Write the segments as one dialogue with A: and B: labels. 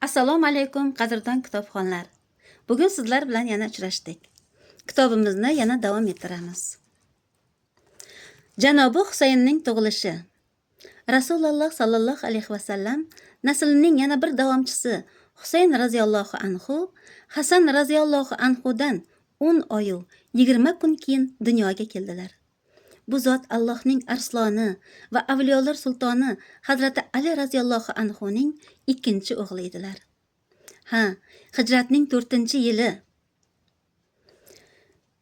A: Assalomu alaykum, qadrdon kitobxonlar. Bugun sizlar bilan yana uchrashdik. Kitobimizni yana davom ettiramiz. Janobi Husaynning tug'ilishi. Rasululloh sallallohu alayhi va sallam naslining yana bir davomchisi Husayn roziyallohu anhu Hasan roziyallohu anhudan 10 oyu 20 kun keyin dunyoga keldilar. Bu zot Allohning arsloni va avliyolar sultoni Hazrati Ali roziyallohu anhuning ikkinchi o'g'li edilar. Ha, hijratning 4-yili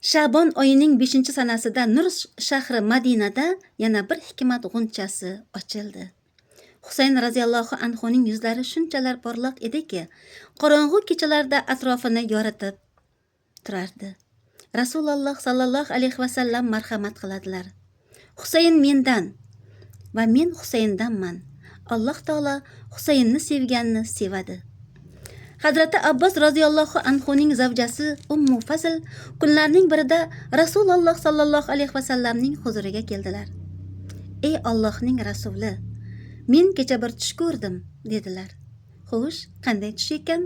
A: Shabon oyining 5-sanasida Nur shahri Madinada yana bir hikmat g'unchasi ochildi. Husayn roziyallohu anhuning yuzlari shunchalar porloq ediki, qorong'u kechalarda atrofini yoritib turardi. Rasululloh sallallohu alayhi vasallam marhamat qiladilar. Husayn mendan va men Husayndanman. Alloh taolo Husaynni sevganni sevadi. Hazrati Abbos roziyallohu anhuning zavjasi Ummu Fazl kunlarning birida Rasululloh sallallohu alayhi vasallamning huzuriga keldilar. "Ey Allohning rasuli, men kecha bir tush ko'rdim", dedilar. "Xo'sh, qanday tush ekan?"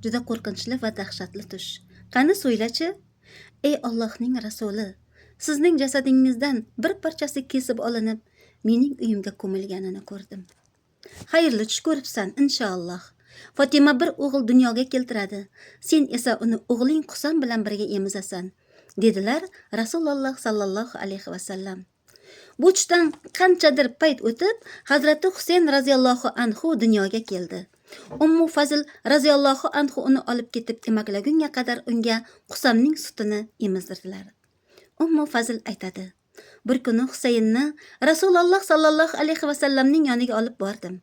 A: "Juda qo'rqinchli va dahshatli tush." "Qani so'ylachi?" "Ey Allohning rasuli, sizning jasadingizdan bir parchasi kesib olinib, mening uyimga ko'milganini ko'rdim." "Xayrli tush ko'ribsan, inshaalloh. Fotima bir o'g'il dunyoga keltiradi. Sen esa uni o'g'ling Husan bilan birga emizasan", dedilar Rasululloh sallallohu alayhi vasallam. Bu tushdan qanchadir payt o'tib, Hazrati Husayn roziyallohu anhu dunyoga keldi. Ummu Fazl roziyallohu anhu uni olib ketib emaklagunga qadar unga Husamning sutini emizdirdilar. Ummu Fazl aytadi: Bir kuni Husaynni Rasululloh sallallohu alayhi vasallamning yoniga olib bordim.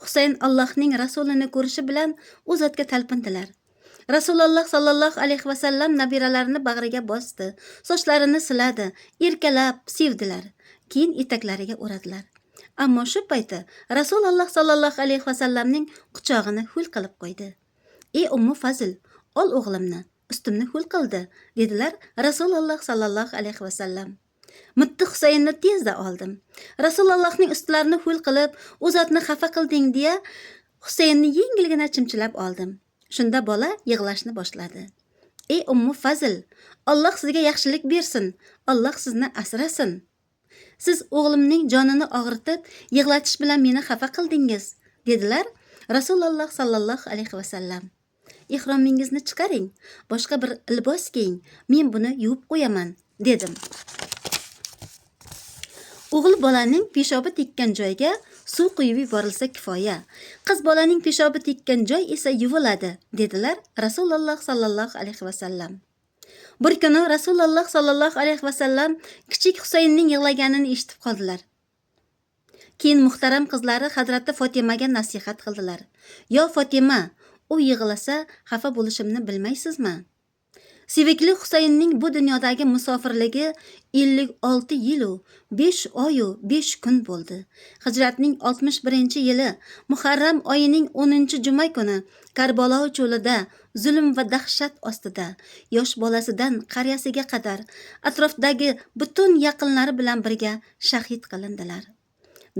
A: Husayn Allohning rasulini ko'rishi bilan u zotga talpindilar. Rasululloh sallallohu alayhi vasallam nabiralarini bag'riga bosdi, sochlarini siladi, erkalab sevdilar. Keyin etaklariga o'radilar. Ammo shu payti Rasululloh sallallohu alayhi vasallamning quchog'ini ho'l qilib qo'ydi. "Ey Ummu Fazl, ol o'g'limni, ustimni ho'l qildi", dedilar Rasululloh sallallohu alayhi vasallam. Mitti Husaynni tezda oldim. Rasulullohning ustlarini ho'l qilib, u zotni xafa qilding deya Husaynni yengilgina chimchilab oldim. Shunda bola yig'lashni boshladi. "Ey Ummu Fazl, Alloh sizga yaxshilik bersin, Alloh sizni asrasin. Siz o'g'limning jonini og'ritib, yig'latish bilan meni xafa qildingiz", dedilar Rasululloh sallallohu alayhi vasallam. "Ihromingizni chiqaring, boshqa bir libos kiying, men buni yuvib qo'yaman", dedim. O'g'il bolaning peshobi tekkan joyga suv quyib yuborilsa kifoya. Qiz bolaning peshobi tekkan joy esa yuviladi, dedilar Rasululloh sallallohu alayhi vasallam. Bir kuni Rasululloh sallallohu alayhi vasallam kichik Husaynning yig'laganini eshitib qoldilar. Keyin muhtaram qizlari Hazrati Fotimaga nasihat qildilar. "Yo Fotima, u yig'lasa xafa bo'lishimni bilmaysizmi?" Sevikli Husaynning bu dunyodagi musofirligi 56 yilu 5 oyu 5 kun bo'ldi. Hijratning 61-yili Muharram oyining 10-juma kuni Karbalo cho'lida zulm va dahshat ostida yosh bolasidan qariyasiga qadar atrofdagi butun yaqinlari bilan birga shahid qilindilar.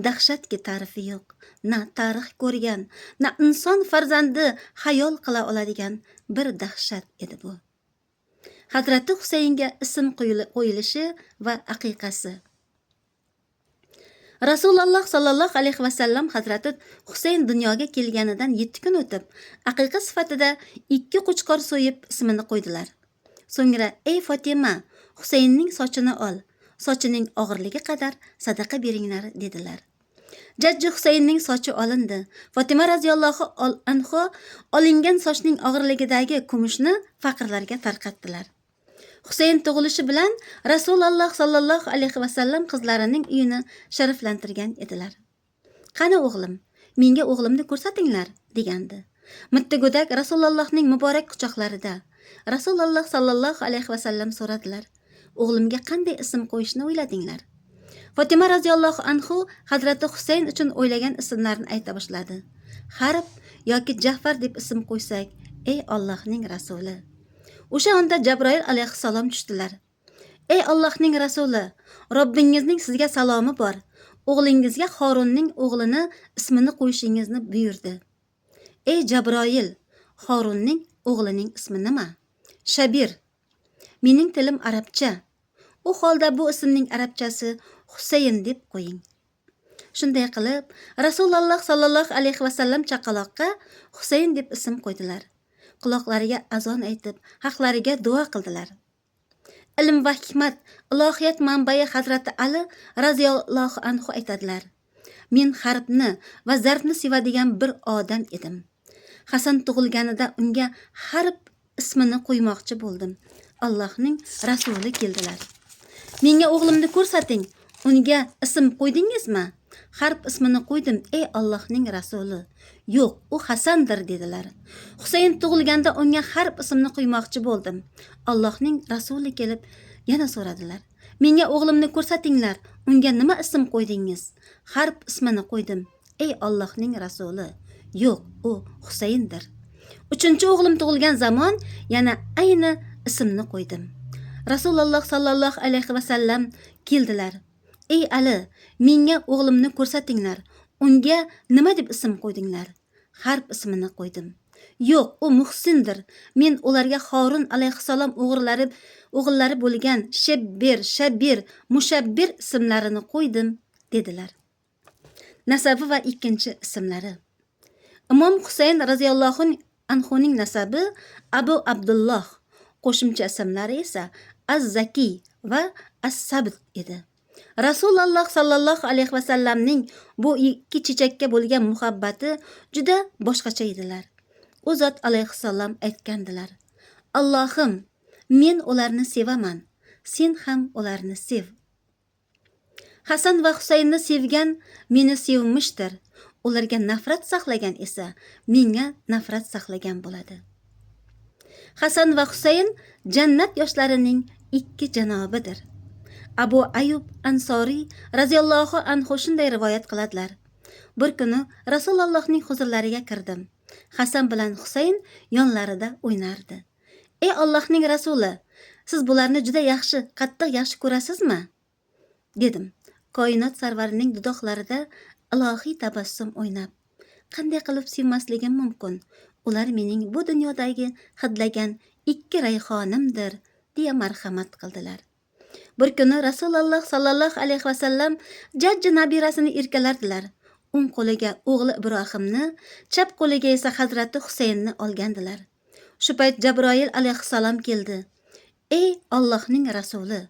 A: Dahshatki ta'rifi yo'q, na tarix ko'rgan, na inson farzandi xayol qila oladigan bir dahshat edi bu. Hazrati Husaynga ism qo'yilishi va aqiqasi. Rasululloh sallallohu alayhi vasallam Hazrati Husayn dunyoga kelganidan 7 kun o'tib, aqiqa sifatida 2 qo'chqor so'yib ismini qo'ydilar. So'ngra: "Ey Fotima, Husaynning sochini ol, sochining og'irligi qadar sadaqa beringlar", dedilar. Jajji Husaynning sochi olindi. Fotima roziyallohu anhu olingan sochning og'irligidagi kumushni faqirlarga tarqatdilar. Husayn tug'ilishi bilan Rasululloh sallallohu alayhi vasallam qizlarining uyini sharaflantirgan edilar. "Qani o'g'lim, menga o'g'limni ko'rsatinglar", degandi. Mitti go'dak Rasulullohning muborak quchoqlarida. Rasululloh sallallohu alayhi vasallam so'radilar: "O'g'limga qanday ism qo'yishni o'yladinglar?" Fotima roziyallohu anhu Hazrati Husayn uchun o'ylagan ismlarni ayta boshladi. "Harb yoki Ja'far deb ism qo'ysak, ey Allohning rasuli." O'sha onda Jabroil alayhissalom tushdilar. "Ey Allohning rasuli, Robbingizning sizga salomi bor. O'g'lingizga Horunning o'g'lini ismini qo'yishingizni buyurdi." Ey Jabroil, Horunning o'g'lining ismi nima? Shabir. Mening tilim arabcha. U holda bu ismning arabchasi Husayn deb qo'ying. Shunday qilib, Rasululloh sallallohu alayhi va sallam chaqaloqqa Husayn deb ism qo'ydilar. Quloqlariga azon aytib, haqlariga duo qildilar. Ilm va hikmat, ilohiyat manbai Hazrati Ali radhiyallohu anhu aytadilar: Men harbni va zarbni sevadigan bir odam edim. Hasan tug'ilganida unga Harb ismini qo'ymoqchi bo'ldim. Allohning rasuli keldilar. Menga o'g'limni ko'rsating. Unga ism qo'ydingizmi? Harb ismini qo'ydim, ey Allohning rasuli. Yo'q, u Hasandir dedilar. Husayn tug'ilganda unga Harb ismini qo'ymoqchi bo'ldim. Allohning rasuli kelib yana so'radilar. Menga o'g'limni ko'rsatinglar. Unga nima ism qo'ydingiz? Harb ismini qo'ydim, ey Allohning rasuli. Yo'q, u Husayndir. Uchinchi o'g'lim tug'ilgan zamon yana ayni ismni qo'ydim. Rasululloh sallallohu alayhi va sallam keldilar. Ey Ali, menga o'g'limni ko'rsatinglar. Unga nima deb ism qo'ydinglar? Harb ismini qo'ydim. Yo'q, u Muhsindir. Men ularga Horun alayhissalom o'g'illari bo'lgan Shebbir, Shabir, Mushabbir ismlarini qo'ydim, dedilar. Nasabi va ikkinchi ismlari. Imom Husayn radhiyallohu anhuning nasabi Abu Abdulloh, qo'shimcha ismlari esa Az-Zaki va As-Sabt edi. Rasululloh sallallohu alayhi va sallamning bu ikki chechakka bo'lgan muhabbati juda boshqacha edilar. U zot alayhissalom aytgandilar: Allohim, men ularni sevaman, sen ham ularni sev. Hasan va Husaynni sevgan meni sevmishdir. Ularga nafrat saqlagan esa menga nafrat saqlagan bo'ladi. Hasan va Husayn jannat yoshlarining ikki janobidir. Abu Ayub Ansoriy radhiyallohu anhu shunday rivoyat qiladilar. Bir kuni Rasulullohning huzurlariga kirdim. Hasan bilan Husayn yonlarida o'ynardi. Ey Allohning rasuli, siz bularni juda yaxshi, qattiq yaxshi ko'rasizmi? Dedim. Koinot sarvarining dudoqlarida ilohiy tabassum o'ynab, qanday qilib sevmasligim mumkin? Ular mening bu dunyodagi hidlagan ikki rayhonimdir, deya marhamat qildilar. Bir kuni Rasululloh sallallohu alayhi va sallam jajji nabirasini erkalardilar. O'ng qo'liga o'g'li Ibrohimni, chap qo'liga esa Hazrati Husaynni olgandilar. Shu payt Jabroil alayhissalom keldi. Ey Allohning rasuli,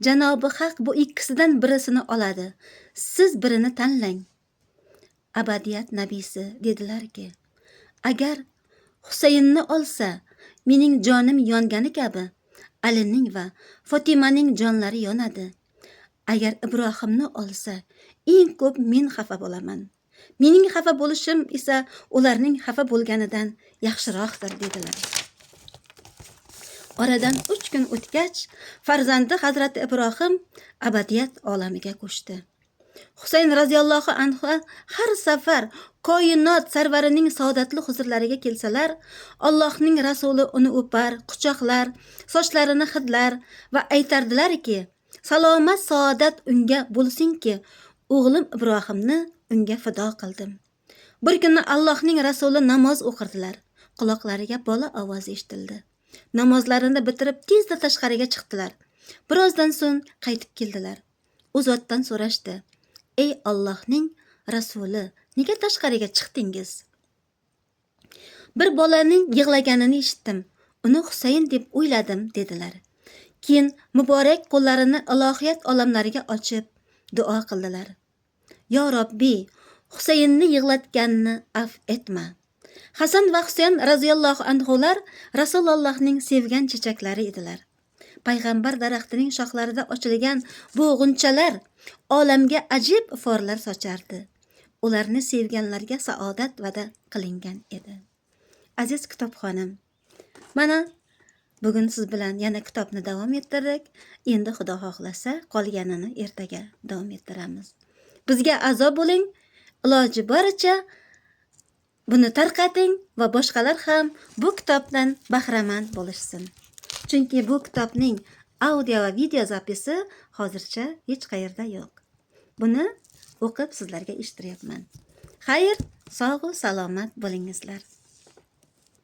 A: Janobi Haq bu ikkisidan birisini oladi. Siz birini tanlang. Abadiyat nabiysi dedilarki, agar Husaynni olsa, mening jonim yongani kabi Alining va Fotimaning jonlari yonadi. Agar Ibrohimni olsa, eng ko'p men xafa bo'laman. Mening xafa bo'lishim esa ularning xafa bo'lganidan yaxshiroqdir, dedilar. Oradan 3 kun o'tgach, farzandi Hazrati Ibrohim abadiyat olamiga ko'chdi. Husayn radhiyallohu anhu har safar koinot sarvarining saodatli huzurlariga kelsalar, Allohning rasuli uni o'par, quchoqlar, sochlarini hidlar va aytardilarki, salomat saodat unga bo'lsinki, o'g'lim Ibrohimni unga fido qildim. Bir kuni Allohning rasuli namoz o'qirdilar. Quloqlariga bola ovozi eshitildi. Namozlarini bitirib tezda tashqariga chiqdilar. Birozdan so'ng qaytib keldilar. U zotdan so'rashdi: Ey Allohning rasuli, nega tashqariga chiqdingiz? Bir bolaning yig'laganini eshitdim. Uni Husayn deb o'yladim, dedilar. Keyin muborak qo'llarini ilohiyat olamlariga ochib duo qildilar. Yo Robbi, Husaynni yig'latganni af etma. Hasan va Husayn radhiyallohu anhular Rasulullohning sevgan chechaklari edilar. Payg'ambar daraxtining shoxlarida ochilgan bu g'unchalar olamga ajib iforlar sochardi. Ularni sevganlarga saodat va'da qilingan edi. Aziz kitobxonim, mana bugun siz bilan yana kitobni davom ettirdik. Endi Xudo xohlasa qolganini ertaga davom ettiramiz. Bizga a'zo bo'ling, iloji boricha buni tarqating va boshqalar ham bu kitobdan bahramand bo'lishsin. Chunki bu kitobning audio va video zapisi hozircha hech qayerda yo'q. Buni o'qib sizlarga eshittiryapman. Xayr, sog' va salomat bo'lingizlar.